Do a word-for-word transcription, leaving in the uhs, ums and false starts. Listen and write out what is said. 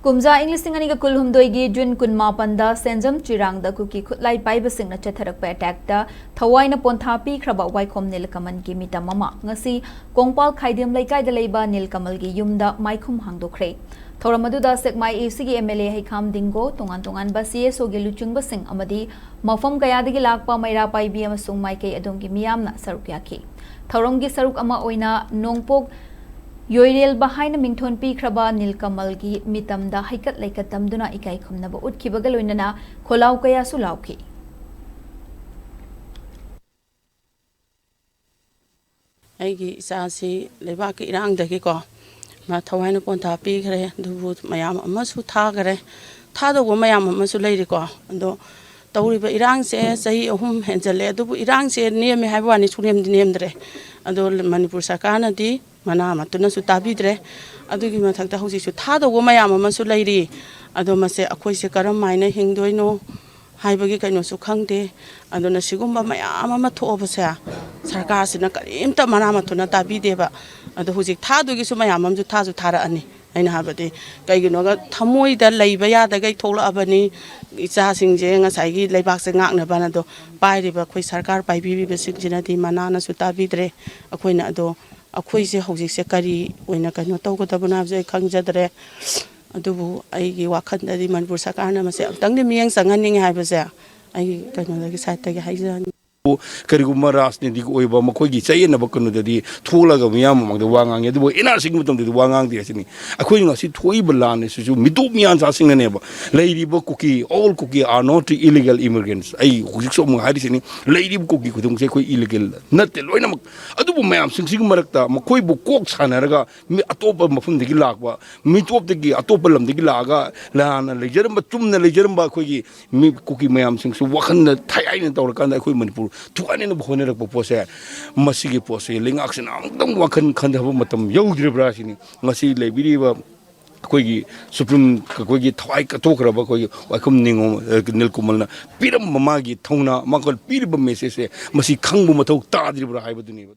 ꯀꯨꯝꯖꯥ ꯏꯪ ꯂꯤꯁꯤꯡ ꯑꯅꯤꯒ ꯀꯨꯟꯍꯨꯝꯗꯣꯏꯒꯤ ꯖꯨꯟ ꯀꯨꯟꯃꯥꯄꯟꯗ ꯁꯦꯟꯖꯝ ꯆꯤꯔꯥꯡꯗ ꯀꯨꯀꯤ ꯈꯨꯠꯂꯥꯏ ꯄꯥꯏꯕꯁꯤꯡꯅ ꯆꯠꯊꯔꯛꯄ ꯑꯦꯇꯦꯛꯇ ꯊꯋꯥꯏꯅ ꯄꯣꯟꯊꯥ ꯄꯤꯈ꯭ꯔꯕ ꯋꯥꯏꯈꯣꯝ ꯅꯤꯂꯀꯃꯜꯒꯤ ꯃꯤꯇꯝ ꯑꯃ ꯉꯁꯤ ꯀꯣꯡꯄꯥꯜ ꯈꯥꯏꯗꯦꯝ ꯂꯩꯀꯥꯏꯗ ꯂꯩꯕ ꯅꯤꯂꯀꯃꯜꯒꯤ ꯌꯨꯝꯗ ꯃꯥꯏꯈꯨꯝ ꯍꯥꯡꯗꯣꯛꯈ꯭ꯔꯦ꯫ ꯊꯧꯔꯝ ꯑꯗꯨꯗ ꯁꯦꯛꯃꯥꯏ ꯑꯦ ꯁꯤꯒꯤ ꯑꯦꯝ ꯑꯦꯜ ꯑꯦ ꯍꯩꯈꯥꯝ ꯗꯤꯡꯒꯣ, ꯇꯣꯉꯥꯟ ꯇꯣꯉꯥꯟꯕ ꯁꯤ ꯑꯦꯁ ꯑꯣꯒꯤ ꯂꯨꯆꯤꯡꯕꯁꯤꯡ ꯑꯃꯗꯤ ꯃꯐꯝ ꯀꯌꯥꯗꯒꯤ ꯂꯥꯛꯄ ꯃꯩꯔꯥ ꯄꯥꯏꯕꯤ ꯑꯃꯁꯨꯡ ꯃꯥꯏꯀꯩ ꯑꯗꯣꯝꯒꯤ ꯃꯤꯌꯥꯝꯅ ꯁꯔꯨꯛ ꯌꯥꯈꯤ꯫ ꯊꯧꯔꯝꯒꯤ ꯁꯔꯨꯛ ꯑꯃ ꯑꯣꯏꯅ ꯅꯣꯡꯄꯣꯛ ꯌꯣꯏꯔꯦꯜꯕ ꯍꯥꯏꯅ ꯃꯤꯡꯊꯣꯟ ꯄꯤꯈ꯭ꯔꯕ ꯅꯤꯜꯀꯃꯜꯒꯤ ꯃꯤꯇꯝꯗ ꯍꯩꯀꯠ ꯂꯩꯀꯠ ꯇꯝꯗꯨꯅ ꯏꯀꯥꯏ ꯈꯨꯝꯅꯕ ꯎꯠꯈꯤꯕꯒ ꯂꯣꯏꯅꯅ ꯈꯣꯜꯂꯥꯎ ꯀꯌꯥꯁꯨ ꯂꯥꯎꯈꯤ꯫ ꯑꯩꯒꯤ ꯏꯆꯥꯁꯤ ꯂꯩꯕꯥꯛꯀꯤ ꯏꯔꯥꯡꯗꯒꯤꯀꯣ ꯃꯥ ꯊꯋꯥꯏꯅ ꯄꯣꯟꯊꯥ ꯄꯤꯈ꯭ꯔꯦ꯫ ꯑꯗꯨꯕꯨ ꯃꯌꯥꯝ ꯑꯃꯁꯨ ꯊꯥꯈꯔꯦ, ꯊꯥꯗꯧꯕ ꯃꯌꯥꯝ ꯑꯃꯁꯨ ꯂꯩꯔꯤꯀꯣ꯫ ꯑꯗꯣ ꯇꯧꯔꯤꯕ ꯏꯔꯥꯡꯁꯦ ꯆꯍꯤ ꯑꯍꯨꯝ ꯍꯦꯟꯖꯜꯂꯦ, ꯑꯗꯨꯕꯨ ꯏꯔꯥꯡꯁꯦ ꯅꯦꯝꯃꯦ ꯍꯥꯏꯕ ꯋꯥꯅꯤ, ꯁꯨꯡꯅꯦꯝꯗꯤ ꯅꯦꯝꯗ꯭ꯔꯦ꯫ ꯑꯗꯣ ꯃꯅꯤꯄꯨꯔ ꯁꯔꯀꯥꯔꯅꯗꯤ ꯃꯅꯥ ꯃꯇꯨꯅꯁꯨ ꯇꯥꯕꯤꯗ꯭ꯔꯦ꯫ ꯑꯗꯨꯒꯤ ꯃꯊꯛꯇ ꯍꯧꯖꯤꯛꯁꯨ ꯊꯥꯗꯧꯕ ꯃꯌꯥꯝ ꯑꯃꯁꯨ ꯂꯩꯔꯤ꯫ ꯑꯗꯣ ꯃꯁꯦ ꯑꯩꯈꯣꯏꯁꯦ ꯀꯔꯝ ꯍꯥꯏꯅ ꯍꯤꯡꯗꯣꯏꯅꯣ ꯍꯥꯏꯕꯒꯤ ꯀꯩꯅꯣꯁꯨ ꯈꯪꯗꯦ꯫ ꯑꯗꯨꯅ ꯁꯤꯒꯨꯝꯕ ꯃꯌꯥꯝ ꯑꯃ ꯊꯣꯛꯑꯕꯁꯦ ꯁꯔꯀꯥꯔꯁꯤꯅ ꯀꯔꯤꯝꯇ ꯃꯅꯥ ꯃꯊꯨꯅ ꯇꯥꯕꯤꯗꯦꯕ꯫ ꯑꯗꯣ ꯍꯧꯖꯤꯛ ꯊꯥꯗꯨꯒꯤꯁꯨ ꯃꯌꯥꯝ ꯑꯃꯁꯨ ꯊꯥꯁꯨ ꯊꯥꯔꯛꯑꯅꯤ꯫ ꯑꯩꯅ ꯍꯥꯏꯕꯗꯤ ꯀꯩꯒꯤꯅꯣꯒ ꯊꯃꯣꯏꯗ ꯂꯩꯕ ꯌꯥꯗꯈꯩ ꯊꯣꯛꯂꯛꯑꯕꯅꯤ꯫ ꯏꯆꯥꯁꯤꯡꯁꯦ ꯉꯁꯥꯏꯒꯤ ꯂꯩꯕꯥꯛꯁꯦ ꯉꯥꯛꯅꯕꯅ꯫ ꯑꯗꯣ ꯄꯥꯏꯔꯤꯕ ꯑꯩꯈꯣꯏ ꯁꯔꯀꯥꯔ ꯄꯥꯏꯕꯤꯔꯤꯕꯁꯤꯡꯁꯤꯅꯗꯤ ꯃꯅꯥꯅꯁꯨ ꯇꯥꯕꯤꯗ꯭ꯔꯦ꯫ ꯑꯩꯈꯣꯏꯅ ꯑꯗꯣ ꯑꯩꯈꯣꯏꯁꯦ ꯍꯧꯖꯤꯛꯁꯦ ꯀꯔꯤ ꯑꯣꯏꯅ ꯀꯩꯅꯣ ꯇꯧꯒꯗꯕꯅꯣ ꯍꯥꯏꯕꯁꯦ ꯑꯩ ꯈꯪꯖꯗ꯭ꯔꯦ꯫ ꯑꯗꯨꯕꯨ ꯑꯩꯒꯤ ꯋꯥꯈꯜꯗꯗꯤ ꯃꯅꯤꯄꯨꯔ ꯁꯔꯀꯥꯔꯅ ꯃꯁꯦ ꯑꯃꯨꯛꯇꯪꯗꯤ ꯃꯤꯠꯌꯦꯡ ꯆꯪꯍꯟꯅꯤꯡꯉꯦ ꯍꯥꯏꯕꯁꯦ ꯑꯩꯒꯤ ꯀꯩꯅꯣꯗꯒꯤ, ꯁꯥꯏꯠꯇꯒꯤ ꯍꯥꯏꯖꯅꯤꯡꯉꯤ꯫ ꯀꯔꯤꯒꯨꯝꯕ ꯔꯥꯖꯅꯤꯇꯤꯒꯤ ꯑꯣꯏꯕ ꯃꯈꯣꯏꯒꯤ ꯆꯌꯦꯠꯅꯕ ꯀꯩꯅꯣꯗꯗꯤ ꯊꯣꯛꯂꯒ ꯃꯤꯌꯥꯝ ꯃꯃꯥꯡꯗ ꯋꯥ ꯉꯥꯡꯉꯤ, ꯑꯗꯨꯕꯨ ꯑꯦꯟ ꯑꯥꯔ ꯁꯤꯒꯤ ꯃꯇꯝꯗꯗꯤ ꯋꯥ ꯉꯥꯡꯗꯦ ꯍꯥꯏꯁꯤꯅꯤ꯫ ꯑꯩꯈꯣꯏꯅ ꯉꯁꯤ ꯊꯣꯛꯏꯕ ꯂꯥꯟ ꯑꯁꯤꯁꯨ ꯃꯤꯇꯣꯞ ꯃꯤꯌꯥꯟꯆꯥꯁꯤꯡꯅꯅꯦꯕ꯫ ꯂꯩꯔꯤꯕ ꯀꯨꯀꯤ, all Kuki are not illegal immigrants꯫ ꯑꯩ ꯍꯧꯖꯤꯛꯁꯨ ꯑꯃꯨꯛ ꯍꯥꯏꯔꯤꯁꯤꯅꯤ, ꯂꯩꯔꯤꯕ ꯀꯨꯀꯤ ꯈꯨꯗꯤꯡꯃꯛꯁꯦ ꯑꯩꯈꯣꯏ illegal ꯅꯠꯇꯦ ꯂꯣꯏꯅꯃꯛ꯫ ꯑꯗꯨꯕꯨ ꯃꯌꯥꯝꯁꯤꯡꯁꯤꯒꯤ ꯃꯔꯛꯇ ꯃꯈꯣꯏꯕꯨ ꯀꯣꯛ ꯁꯥꯟꯅꯔꯒ ꯃꯤ ꯑꯇꯣꯞꯄ ꯃꯐꯝꯗꯒꯤ ꯂꯥꯛꯄ, ꯃꯤꯇꯣꯞꯇꯒꯤ, ꯑꯇꯣꯞꯄ ꯂꯝꯗꯒꯤ ꯂꯥꯛꯑꯒ ꯂꯥꯟꯅ ꯂꯩꯖꯔꯝꯕ, ꯆꯨꯝꯅ ꯂꯩꯖꯔꯝꯕ ꯑꯩꯈꯣꯏꯒꯤ ꯃꯤ ꯀꯨꯀꯤ ꯃꯌꯥꯝꯁꯤꯡꯁꯨ ꯋꯥꯈꯜꯗ ꯊꯥꯏ ꯍꯥꯏꯅ ꯇꯧꯔꯀꯥꯟꯗ ꯑꯩꯈꯣꯏ ꯃꯅꯤꯄꯨꯔ ꯊꯨꯒꯥꯏꯅꯅꯕ ꯍꯣꯠꯅꯔꯛꯄ ꯄꯣꯠꯁꯦ, ꯃꯁꯤꯒꯤ ꯄꯣꯠꯁꯦ ꯂꯩꯉꯥꯛꯁꯤꯅ ꯑꯃꯨꯛꯇꯪ ꯋꯥꯈꯜ ꯈꯟꯊꯕ ꯃꯇꯝ ꯌꯧꯗ꯭ꯔꯤꯕ꯭ꯔꯥ ꯁꯤꯅꯤ꯫ ꯉꯁꯤ ꯂꯩꯕꯤꯔꯤꯕ ꯑꯩꯈꯣꯏꯒꯤ ꯁꯨꯄ꯭ꯔꯤꯝ, ꯑꯩꯈꯣꯏꯒꯤ ꯊꯋꯥꯏ ꯀꯠꯊꯣꯛꯈ꯭ꯔꯕ ꯑꯩꯈꯣꯏꯒꯤ ꯋꯥꯏꯈꯨꯝ ꯅꯤꯉꯣꯝ, ꯑ, ꯅꯤꯜꯀꯨꯃꯜꯅ ꯄꯤꯔꯝꯕ ꯃꯥꯒꯤ ꯊꯧꯅꯥ, ꯃꯥꯒꯤ ꯄꯤꯔꯤꯕ ꯃꯦꯁꯦꯖꯁꯦ ꯃꯁꯤ ꯈꯪꯕ ꯃꯊꯧ ꯇꯥꯗ꯭ꯔꯤꯕ꯭ꯔꯥ ꯍꯥꯏꯕꯗꯨꯅꯦꯕ꯫